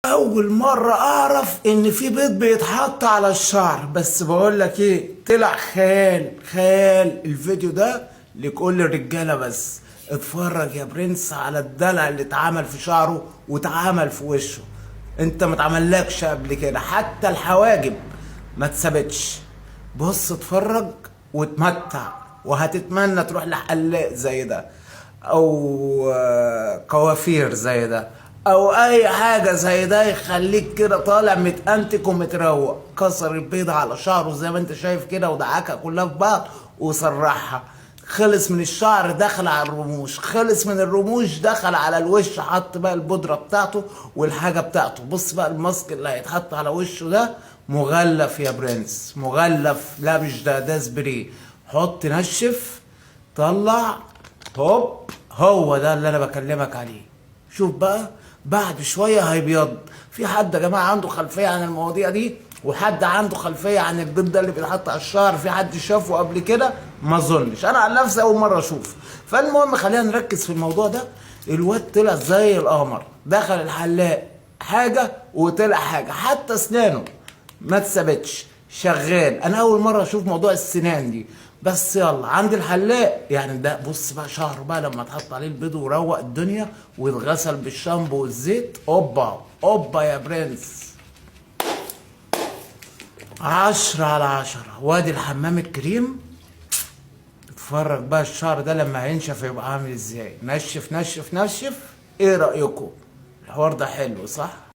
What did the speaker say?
اول مرة اعرف ان في بيض بيتحط على الشعر. بس بقول لك ايه، طلع خيال خيال. الفيديو ده لكل الرجالة، بس اتفرج يا برنس على الدلع اللي اتعمل في شعره واتعمل في وشه، انت ما اتعملكش قبل كده، حتى الحواجب ما اتثبتش. بص اتفرج واتمتع، وهتتمنى تروح لحلاق زي ده، او كوافير زي ده، او اي حاجة زي ده، يخليك كده طالع متأنتك ومتروق. كسر البيضة على شعره زي ما انت شايف كده، ودعكها كلها في بعض وسرحها. خلص من الشعر دخل على الرموش، خلص من الرموش دخل على الوش، حط بقى البودرة بتاعته والحاجة بتاعته. بص بقى الماسك اللي هيتحط على وشه ده مغلف يا برنس، مغلف. لا مش ده، ده سبراي. حط، نشف، طلع، هوب، هو ده اللي انا بكلمك عليه. شوف بقى بعد شوية هيبيض. في حد يا جماعة عنده خلفية عن المواضيع دي؟ وحد عنده خلفية عن البيض ده اللي بيتحط على الشعر؟ في حد شافه قبل كده؟ ما اظنش، انا عن نفسي اول مرة اشوف. فالمهم خلينا نركز في الموضوع ده. الواد طلع زي القمر، دخل الحلاق حاجة وطلع حاجة، حتى اسنانه ما اتثبتش، شغال. انا اول مرة اشوف موضوع السنان دي، بس يلا عند الحلاق يعني. ده بص بقى شعره بقى لما اتحط عليه البيض وروق الدنيا واتغسل بالشامبو والزيت، اوبا اوبا يا برنس، 10 على 10. وادي الحمام الكريم. اتفرج بقى الشعر ده لما هينشف يبقى عامل ازاي. نشف نشف نشف. ايه رأيكم؟ الحوار ده حلو صح؟